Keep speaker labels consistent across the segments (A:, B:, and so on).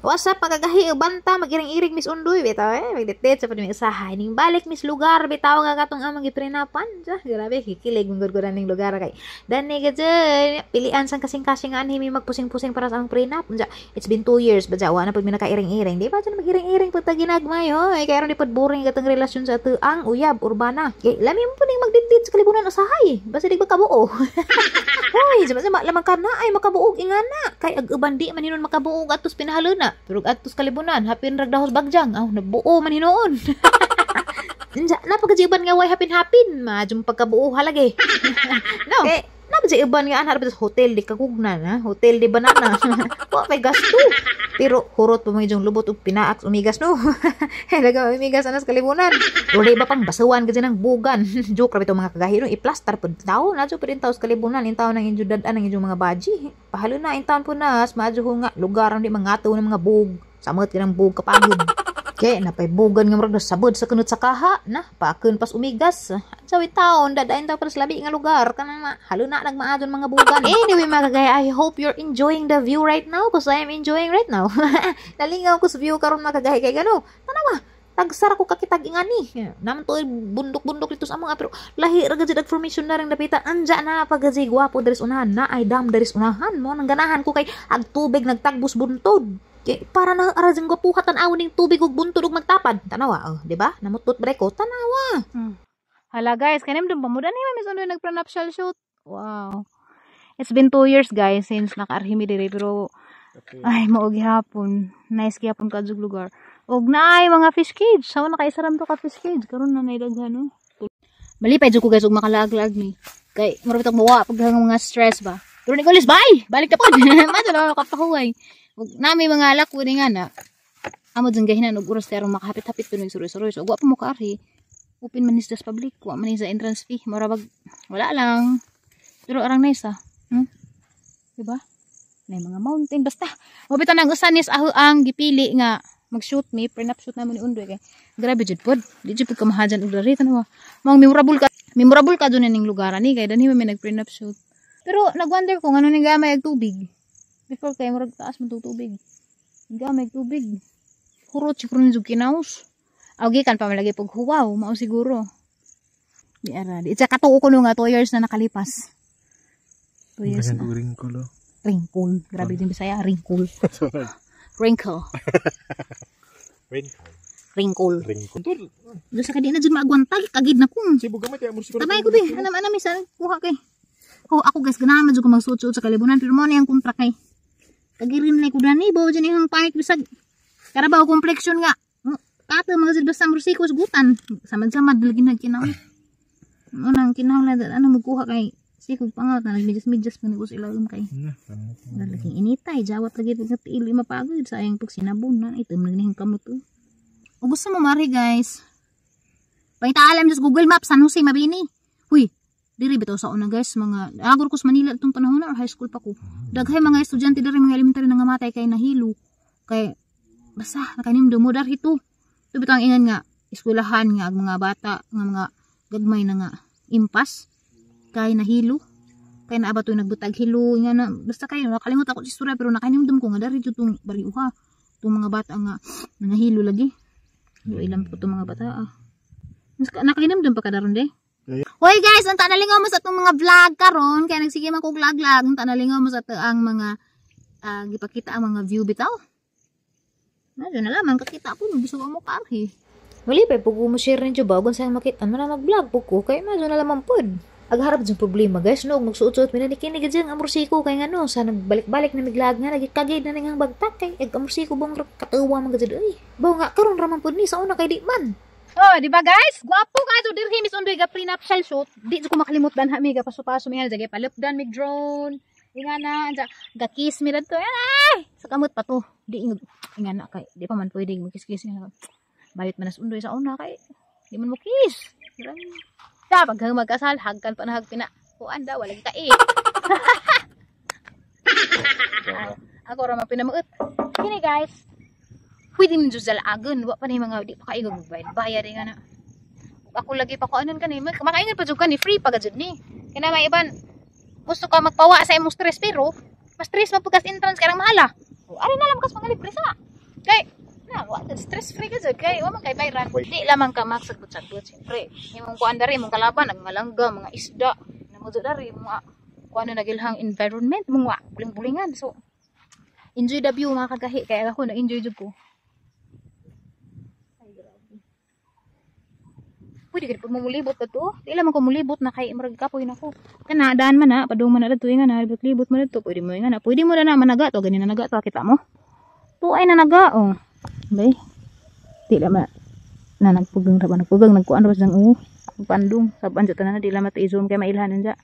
A: What's up, magagahi, banta, magiring-iring Miss Undoy, bitaw eh, magdetdet sa pud mi usahay. Ning balik Miss lugar, bitaw nga katong amang giprenapan. Diya, grabe, kikilig mong gud ning lugar kay. Dani ka dyan, pilian sang kasing-kasing anhi mi magpusing-pusing para sa among prenup. Diya, it's been 2 years, ba dya, wa na pud mi nakairing-iring. Di ba dyan magiring-iring pud ta ginagmay, hoy. Kaya ron di pud boring katong relasyon sa atuang uyab, urbana. Kay, lami mo po ning magditdit sa kalibunan usahay. Basta di ba kabuo? Hoy, sama-sama lamang ka na ay makabuog ingana. Kay ag uban di man hinon makabuog atos pinahaluna. Pero atos kalibunan, hapin ragdahos bagjang. Aw, nabuo man hinuon. Unsa, napagajiban nga way hapin-hapin, maadyo pagkabuo halagi. No. Kay napagajiban nga anha sa hotel di kagugnan ha, hotel di banana. Wa may gasto. Pero hurot pa mga lubot og pinaak umigas no. Halaga umigas anas kalibunan. Wala ba pang basawan kasi ng bugan. Joke ra bitaw, mga kagahi, no, i-plaster pud tawo na pud tawo sa kalibunan in tawo ng inyo dad-an ng inyong mga baji. Pahalo na in taon po na maadyo nga lugar ang di mangato ng mga bug. Samot ka ng bug kapagod. Kay napay bugan nga murag sabod sa kunot sa kaha na paakon pas umigas. Sa taon dadayon taw para sa labi nga lugar kanang ma, halo na nagmaadon mga bugan. Anyway, mga kagaya, I hope you're enjoying the view right now because I am enjoying right now. Nalingaw ko sa view karon, mga kagaya, kay gano. Tanawa, tagsara ko kakitag ingani. Naman to bundok-bundok dito sa among, pero lahi ra gud ag formation na ring dapita. Anja na pagaji gwapo diri sa unahan na ay dam diri sa unahan mo nang ganahan ko kay ag tubig nagtagbos buntod. Kay para na ara jang gwapuha tan-awon ning tubig ug buntod ug magtapad. Tanawa, oh, di ba? Namutot bre ko, tanawa.
B: Hala guys, kanim dum pamudan ni Miss Undoy nagprenuptial shoot. Wow. It's been 2 years guys since nakaarhi mi diri, pero ay, mao gihapon. Nice gihapon ka lugar. Og naay mga fish cage. Sa na kay saram to ka fish cage karon na nay daghan no. Malipay jud ko guys og makalaag-laag mi. Kay mura bitong mawa pag mga stress ba. Pero ni Gulis, bye! Balik na pod. Mato na kapahuway. Ug nami mga alak ni nga na. Amo dyan gahinan og oras kay aron makahapit-hapit tunog suroy-suroy. So wa pa mo kaarhi. Open man is sa public, wa man sa entrance fee. Mura bag wala lang. Pero arang nice ah. Diba? May mga mountain basta. Mabita nang usa nis aho ang gipili nga mag-shoot mi, prenup shoot namo ni Undoy kay grabe jud pod. Di jud pod kamahajan og diri, tan-awa. Mao memorable ka dun ning lugar ani kay danhi man may nag-prenup shoot. Pero nag-wonder ko ngano ning gamay og tubig. Before kay murag taas man tong tubig. Gamay og tubig. Hurot siguro ni jud kinaus. Aw gikan pa malagi pag huwaw, mao siguro. Di ara. Di sa katuo ko no nga 2 years na nakalipas. 2 years na.
C: Wrinkle.
B: Wrinkle. Grabe din Bisaya, wrinkle. Wrinkle.
C: Wrinkle.
B: Wrinkle.
C: Wrinkle.
B: Doon sa kadi na jud maagwantag, kagid na kung.
C: Sibo gamay kay amor siguro.
B: Tabay ko be, anam anam isa kuha kay. Ko ako guys, ganahan man jud ko magsuot-suot sa kalibunan, pero mo na yung kontra kay. Kagirin na ko dani, bawo dyan yung pangit bisag. Karabaw complexion nga. Kato mga jud basta mursiko gutan. Samad-samad lagi nagkinaw. Mo nang kinahanglan ano magkuha kay sikog pangat na nagmedyas-medyas man ko sa ilalim kay.
C: Na,
B: Laging initay, jawat lagi pag tiil mapagod sayang pag sinabon na itom nagnihin kamot to. O gusto mo mari guys. Pangitaalam sa Google Maps San Jose Mabini. Huy, diri bitaw sa una guys, mga agor ko sa Manila itong panahon na or high school pa ko. Daghay mga estudyante diri, mga elementary na nga matay kay nahilo. Kay basta nakanim mo dar hito. So bitaw ang ingan nga eskwelahan nga ang mga bata nga mga gagmay na nga impas kay nahilo, kay naa ba to'y nagbutag hilo nga na basta kayo nakalimot ako sa istorya, pero nakahinumdum ko nga dari jud tong bariuha tong mga bata nga nangahilo lagi. Yo ilan po tong mga bata ah. Nakahinumdum pa ka daron de. Hoy guys, unta nalingaw mo sa atong mga vlog karon kay nagsige man kog laglag, unta nalingaw mo sa ato ang mga gipakita ang mga view bitaw. Medyo na lamang kakita po, gusto ko mo karhi.
A: Mali pa pug mo share ninyo ba kung saan makita mo na mag-vlog po ko kay medyo na lamang pod. Agharap dyan problema guys no, magsuot-suot mi na nikinig dyan amorsiko kay ngano sa nagbalik-balik na miglag nga nagikagid na ning bagtak kay ag amorsiko bang katuwa man gud oy. Baw nga karon ra man pod ni sa una kay di man.
B: Oh, di ba guys? Gwapo ka to dirhi Miss Undoy ga prenuptial shoot. Di jud ko makalimot dan ha mi ga paso-paso mi jage palupdan mig drone. Inga na anja ga kiss mi radto. Ay, sa kamot pa to. Di ingog inga na kay di pa man pwede mag-kiss-kiss nga. Balit man nas Undoy sa una kay di man mo kiss. Da pag magkasal hagkan pa na hag pina. Kuan da wala ka eh. Ako ra man pinamuot. Kini guys, pwede man jud sa laagon, wa pa ni mga di pa kaigo magbayad bayad nga na ako lagi pa ko anon kani makaingon pa jud kani, free pa gud ni kay na may iban gusto ka magpawa sa imong stress, pero mas stress man pagkas entrance kay rang mahala o ari na lang kas mga libre sa Stress free ka jud kay wa man kay bayran. Di lamang ka magsagbot-sagbot siyempre. Imong kuan dari, imong kalaban ang mga langga, mga isda. Namo jud dari mga kuan na nagilhang environment, mga buling-bulingan. So enjoy the view, mga kagahi, kay ako na-enjoy jud ko. Ay, grabe. Pwede ka po mulibot ka to. Di lamang ko mulibot na kay murag kapoy na ko. Kana daan man na, padung man na dito nga na, libot-libot man dito. Pwede mo nga na. Pwede mo na na managa to, ganin na naga to, kita mo. Tuay na naga oh. Bay. Di lama na nagpugang ra ba, nagpugang nagkuan ra ba siyang oh. Pandung saban jud tanan, di lama to i-zoom kay mailhanan ja.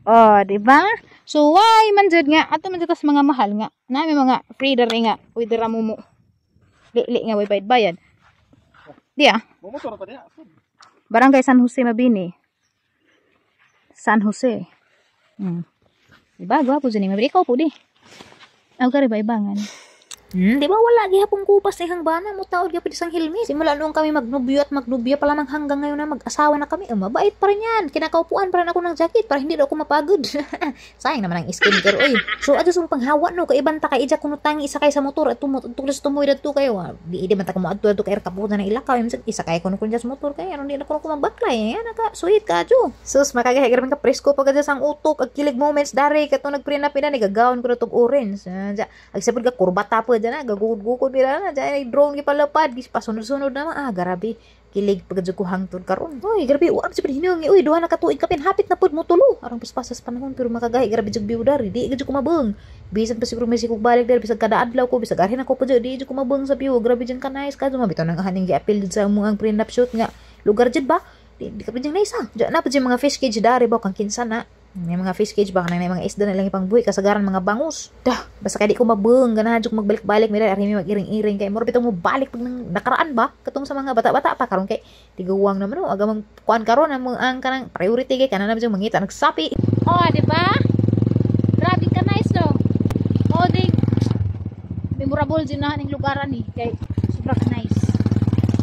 B: Oh, di ba? So why man jud nga ato man jud tas mga mahal nga. Na may mga free diri nga, pwede ra mo mo. Li nga way bayad-bayad. Di ah.
C: Momotor pa niya.
B: Barangay San Jose, Mabini. San Jose. Diba? Gwapo dyan eh. Mabini. Ikaw po di. Ako ka rin ba ibangan?
A: Di ba wala gihapon kupas ni hang bana mo taod gyapon isang hilmi. Simula noong kami magnobyo at magnobya pa lamang hanggang ngayon na mag-asawa na kami. Mabait pa rin yan. Kinakaupuan pa rin ako ng jacket para hindi daw ako mapagod. Sayang naman ang skincare, oy. So adto sa panghawa no kay ibanta kay ija kuno tangi isakay sa motor at tulos tumoy dadto kayo. Ah, di di man ta ko moadto adto kay kaputan na ilakaw. Isakay kuno kun sa motor kay aron di na kuno ko magbaklay. Yan naka sweet ka jo. Sus, makagahi grabe ka presko pag sa ang utok ag kilig moments dare katong nagprenup na nigagawon ko na tog orange. Ah, ja, ag sapod ka kurbata po dyan na, gagugod-gugod nila na, dyan ay drone gipalapad, gis pasunod-sunod na ah, grabe, kilig pagad ko hangtod karon. Uy, grabe, uwan sa hinungi, uy, 2 na ka tuig kapin, hapit na pud mo tulo. Arang paspasas panahon, pero makagahi, grabe jud view dari, di jud ko mabeng. Bisan pa siguro may sikog balik dari, bisag kada adlaw ko, bisag arhin ako pa jud, di jud ko mabeng sa view, grabe jud ka nice ka, bitaw nang haning giapil jud sa among ang prenup shoot nga, lugar jud ba? Di, di ka pa jud nice ah. Diyan na pa jud mga fish cage dari ba, kang kinsa na. May mga fish cage ba, kanang may mga isda na lang ipangbuhi, kasagaran mga bangus. Dah, basta kay di ko mabeng, ganahan jud magbalik-balik, mira arhi mi mag-iring-iring kay mura bitaw mo balik pag nang nakaraan ba, katong sa mga bata-bata pa karon kay tiguwang naman no, aga mang kuan karon ang ang kanang priority kay kanan naman mangita nagsapi.
B: Oh, di ba? Grabe ka nice no. Oh, di memorable din na ning lugaran ni kay sobra ka nice.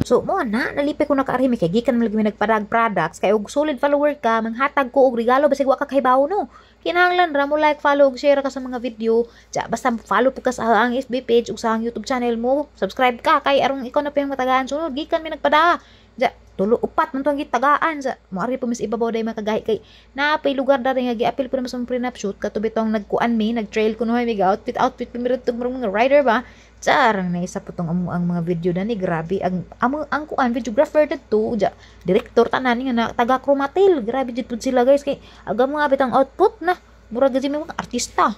A: So mo na nalipay ko nakaarhimi kay gikan man lagi mi nagpadag products kay og solid follower ka manghatag ko og regalo basig wa ka kahibaw no. Kinahanglan ra mo like, follow ug share ka sa mga video. Ja, basta follow pud ka sa ang FB page ug sa ang YouTube channel mo. Subscribe ka kay aron ikaw na payong matagaan sunod gikan mi nagpada. Ja, tulo upat man tuang gitagaan sa moari pa mis ibabaw day makagahi kay naapay lugar dari nga giapil po naman sa prenup shoot kato bitong nagkuan mi nagtrail kuno mi ga outfit outfit pa mi tug mga rider ba. Charang na isa po tong amo ang mga video na ni grabe ang amo ang kuan videographer didto ja director tanan nga na taga Chromatel grabe jud pud sila guys kay aga mga bitang output na murag gid mga artista.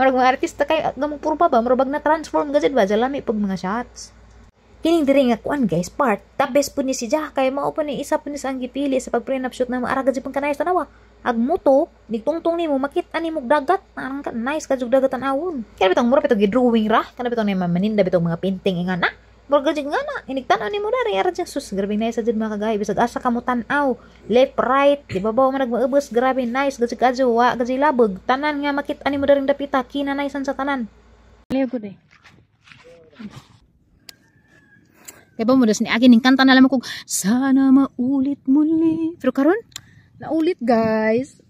A: Murag mga artista kay aga mong purba ba murag na transform gid ba jalami pag mga shots. Kining diri nga kuan guys part the best po ni si Jack kay mao po ni isa po ni sa ang gipili sa pag prenup shoot na maara gid pang kanay tanawa. Ag moto nigtungtong nimo makita nimo dagat parang ka nice ka jud dagat tan-awon. Kaya bitong mura bitong gi-drawing ra kana bitong ni maninda bitong mga painting nga na. Mura gid nga na inigtan-aw nimo dari ara jud sus grabe nice jud mga kagay bisag asa ka mo tan-aw left right di ba ba man nagmaubos grabe nice gid kadyo wa gid labog tanan nga makita nimo daring dapita kina nice sa tanan.
B: Layo gud eh. Kaya ba mo das ni agi ning kanta na lamang kog sana maulit muli. Pero karon naulit guys.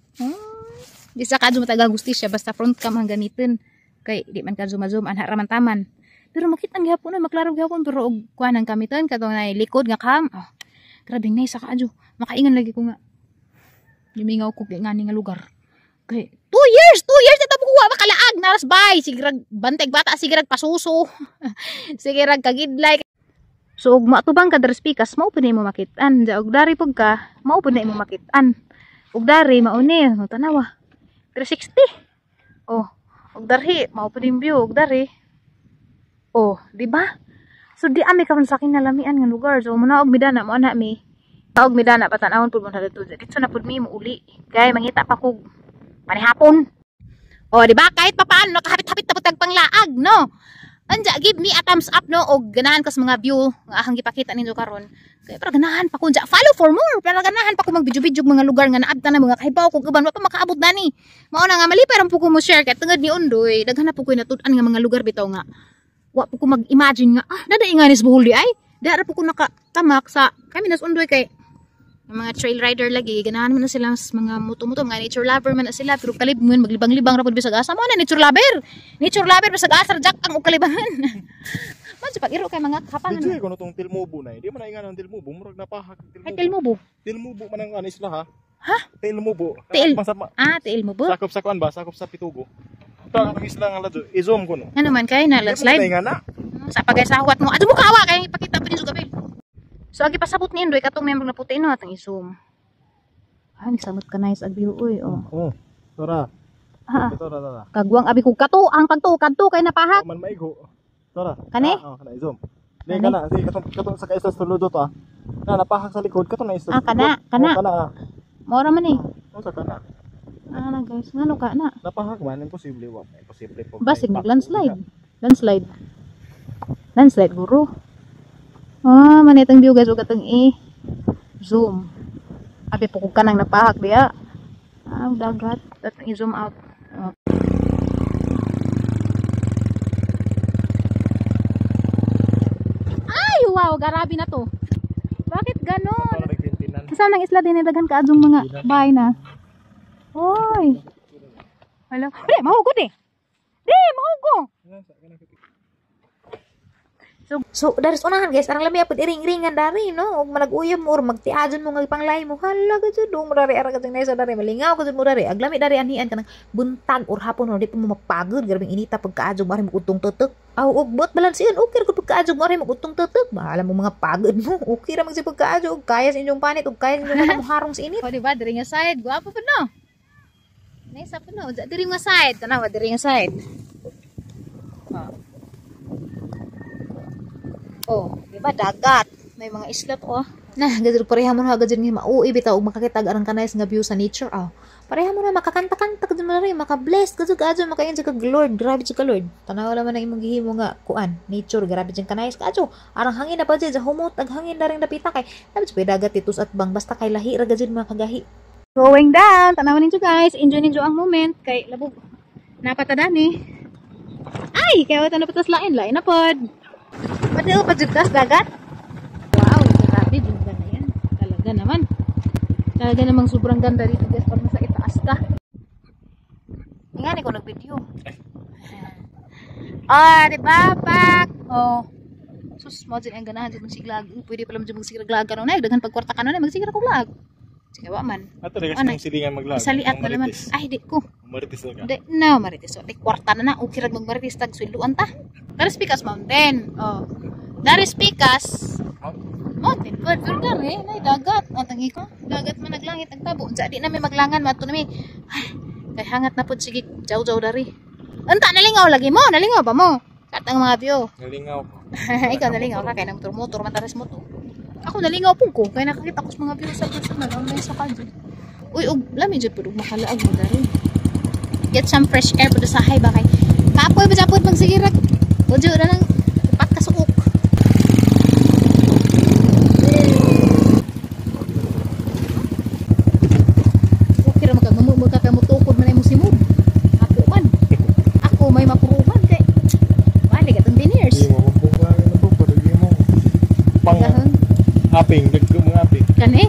B: Di sa kadyo mataga gustisya basta front cam ang gamitin. Kay di man kadyo ma-zoom anha ra man taman. Pero makita ang gihapon na maklaro gihapon pero og kuan ang gamiton katong nay likod nga cam. Oh, grabe nice sa kadyo. Makaingon lagi ko nga. Limingaw ko kay ngani nga lugar. Kay 2 years, 2 years na ko wa makalaag naras bay sige rag banteg bata sige rag pasuso. Sige rag kagidlay. So og maatubang ka diri pikas mao pud nimo makit-an. Ja og dari pud ka mao pud nimo makit-an. Og dari mao ni tanawa 360. Oh, og darhi mao pud ning view og dari. Oh, di ba? So di ami karon sa kinalamian nga lugar. So muna og midana mo ana mi. Og midana patan-awon pud mo didto. Didto na pud mi mouli. Kay mangita pa kog panihapon. Oh, di ba? Kahit papaano nakahapit-hapit na pud tag panglaag, no? Anja, give me a thumbs up no og ganahan ka sa mga view nga akong gipakita ninyo karon. Kay para ganahan pa ko unja, follow for more. Para ganahan pa ko mag-video-video mga lugar nga naabta na mga kahibaw kog uban wa pa makaabot nani. Mao na nga malipay ra po ko mo share kay tungod ni Undoy, daghan na po ko natud-an nga mga lugar bitaw nga wa po ko mag-imagine nga ah nada nga ni sa Bohol di ay. Di ra po ko nakatamak sa kami nas Undoy kay mga trail rider lagi ganahan man na sila sa mga muto-muto, mga nature lover man na sila pero kalib mo maglibang-libang ra pud bisag asa mo na nature lover. Nature lover bisag asa jack ang og kalibangan. Mo pag iro kay mga kapan.
C: Video ko tong Tilmubo na. Di man na ingan ang Tilmubo, murag napahak ang
B: Ay,
C: Tilmubo.
B: Tilmubo.
C: Tilmubo man ang ano isla ha. Ha? Tilmubo.
B: Til-
C: Sa,
B: Ah, Tilmubo.
C: sakop sa kuan ba? Sakop sa Pitugo. Ito ang isla nga ladyo. I-zoom ko no.
B: Ano man kay na
C: Di mo
B: landslide?
C: na ingan na.
B: Sa pagay-sahwat mo. Ato mo kawa kay ipakita pa ni Sugabel. So agi pasabot ni Indoy katong member na puti no atong i-zoom. Ah, nisamot ka nice ag view uy oh.
C: Oh. Tora.
B: Ah,
C: Tora tora.
B: kagwang abi kog kato ang pagtukad to kay napahak.
C: Man maigo. Tora.
B: Kani?
C: Ah, oh, kana i-zoom. Di
B: Kani?
C: kana, sige katong katong sa kaisla sa tulo to ah. Na napahak sa likod katong na isla.
B: Ah,
C: sa
B: kana,
C: likod.
B: kana.
C: Oh, kana. Ah.
B: Mora man eh.
C: Oh, sa kana.
B: Ah, na guys, ngano ka na?
C: Napahak man, imposible wa. Imposible po.
B: Basig nag landslide. Landslide. Landslide guro. Ah, manitang view guys ug atong i zoom. Abi po kog kanang napahak diya. Ah, dagat. Atong i-zoom out. Oh. Ay, wow, garabi na to. Bakit ganon? Saan ang isla din daghan kaadjong mga bahay na? Hoy. Hala, di mahugo di. Di mahugo.
A: So, dari sa unahan guys, arang lami apod iring-iringan dari no, ug manag-uyab mo or magtiadyon mo nga ipanglay mo. Hala ka jud, mo dari ara ka jud nasa dari malingaw ka jud mo dari. Aglami dari anian kanang buntag or hapon no, di pa mo mapagod, grabing inita pagkaadyo mo ari mo utong tutok. Aw og bot balanseon, okay ra gud pagkaadyo mo ari mo utong tutok. Bahala mo mga pagod mo. Okay ra man si pagkaadyo ug kaya sa inyong panit ug kaya sa inyong mata mo harong sa init.
B: O, di ba? Diri nga side. Guwapo pa no. Nice pa no. Diri nga side. Tanawa, diri nga side. Oh. Oh, di ba? Dagat. May mga isla to, oh.
A: Nah, gajud pareha mo na gajud nga mauwi bitaw ug makakita arang kanayas nga view sa nature aw. Pareha mo na makakanta-kanta gajud mo na rin, maka-bless gajud kaadyo makaingon ka Lord, grabe jud ka Lord. Tanaw man ang imong gihimo nga kuan, nature grabe jud kanayas kaadyo. Arang hangin na pa jud sa humot ag hangin na ring dapita kay. Dapat jud dagat titus at bang basta kay lahi ra gajud mga kagahi.
B: Going down. Tanawan ninyo guys. Enjoy ninyo ang moment. Kay labog. Napatadani. Ay! Kaya wala na patas lain. Lain na pod. Pati pa jud tas dagat. Wow, grabe ganda na yan. Talaga naman. Talaga namang sobrang ganda dito guys. Parang nasa itaas ka. Nga ni ko nag-video. Ah, di ba? Pak. Oh. Sus, mo dyan ang ganahan dyan magsiglag. Pwede pala dyan magsiglag kanon na. Daghan pagkwarta kanon na. Magsiglag ko lag. Sige, wa man.
C: Ato na
B: Ano?
C: kasi silingan maglag.
B: Isaliat na naman. Ay, di ko.
C: Marites na ka.
B: Di, no, marites. So, di, kwarta na na. Okay, rag magmarites. Tag, swelduan ta. Daris Picas Mountain. Oh. Daris Picas Mountain. Good. Pero dari, nay, dagat. Ang tangi ko. Dagat man naglangit, nagtabo. Unsa, di na may maglangan. Mato na may. Ay, kay hangat na po. Sige, jaw-jaw dari. Unta, nalingaw lagi mo. Nalingaw ba mo? Kat ang mga view.
C: Nalingaw ko.
B: Ikaw nalingaw ka. Kaya nang motor, matares mo to. Ako nalingaw po ko. Kaya nakakita ko sa mga view sa personal. Ang may sa kadyo. Uy, og lami jud pud og makalaag mo dari. Get some fresh air pud sa hay ba kay. Kapoy ba japod magsigirag. Udyo na lang upat ka suok. Okay ra magka mo ka mo tukod man imong simod. Ako man. Ako may mapuruhan kay. Wala gatong 10 years.
C: Hindi mo kumpung ka na to, hindi mo. Pang
B: Dahon.
C: aping, dagko mga aping.
B: Kani?